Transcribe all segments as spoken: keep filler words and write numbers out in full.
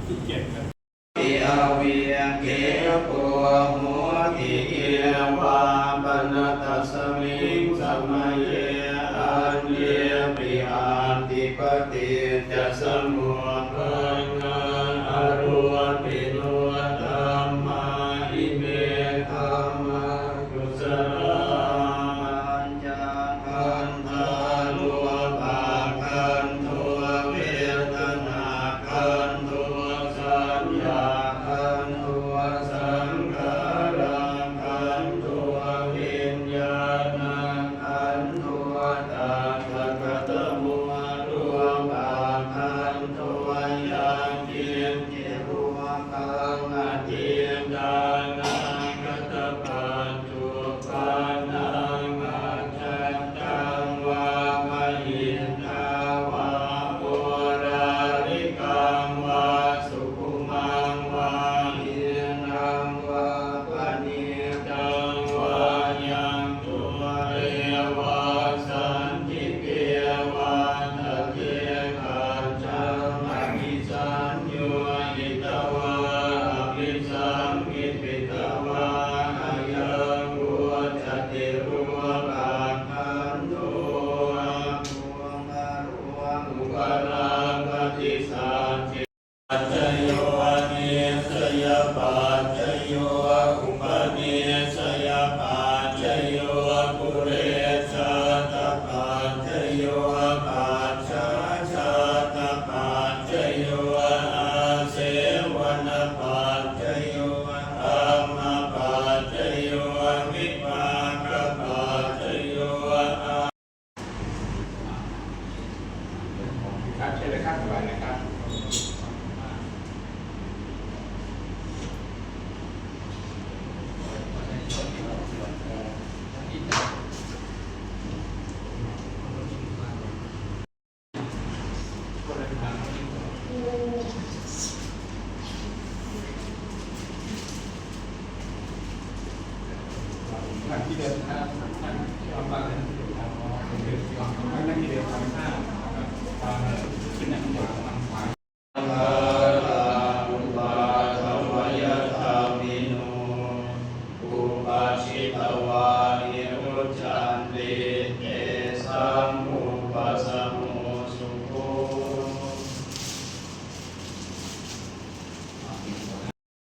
ที่เจ็ดครับ Pi avigge pū hoti, evā pana tasmiṃ samaye aññepi atthi paṭiccasamuppannā arūpino dhammā, ime dhammā kusalā. Pañcakkhandhā: rūpakkhandho, vedanā khandho, saññākkhandho, saṅkhārakkhandho, viññāṇakkhandho. Tattha katamo rūpakkhandho? Yaṅkiñci rūpaṃ atītānāgatapaccuppannaṃ ajjhattaṃ vā bahiddhā vā oḷārikaṃ vā sukhumaṃ vā hīnaṃ vā paṇītaṃ vā yaṃ dūre vā santike vā tadekajjhaṃ abhisaññūhitvā abhisaṅkhipitvā ayaṃ vuccati rūpakkhandho. Rūparogasaññā paccayo, anissayapaccayo, upanissayapaccayo, purejātapaccayo, pacchājātapaccayo, āsevanapaccayo, kammapaccayo, vipākapaccayo. ครับ เชิญเลยครับ ถวายเลยครับ ที่เดิมครับ ท่านที่เอามาเลยครับ นั่งที่เดิมครับ ขึ้นอย่างนี้ครับ Sankhārā uppādavayadhammino, uppajjitvā nirujjhanti, tesaṃ vūpasamo sukho.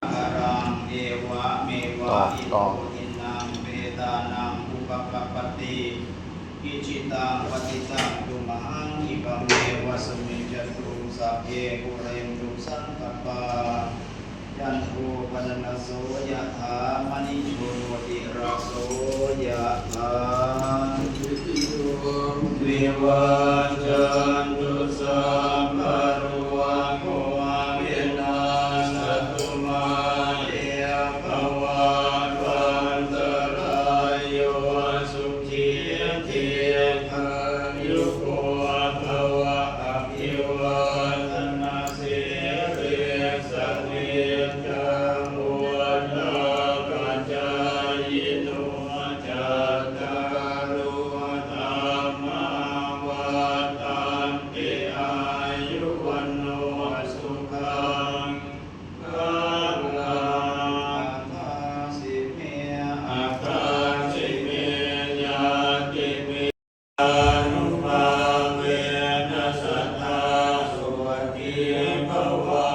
Haraṃ evameva ต่อ ต่อ ito dinnaṃ petānaṃ upakappati. Icchitaṃ patthitaṃ tumhaṃ khippameva samijjhatu, sabbe pūrentu saṅkappā, cando paṇṇaraso yathā, maṇi jotiraso yathā. Sabbītiyo vivajjantu, sabbarogo vinassatu, mā te bhavatvantarāyo, sukhī dīghāyuko bhava. Abhivādanasīlissa niccaṃ vuḍḍhāpacāyino, cattāro dhammā vaḍḍhanti: āyu vaṇṇo sukhaṃ balaṃ. Adāsi me akāsi me ñātibhi, ānubhāvena sadā sukhī bhava.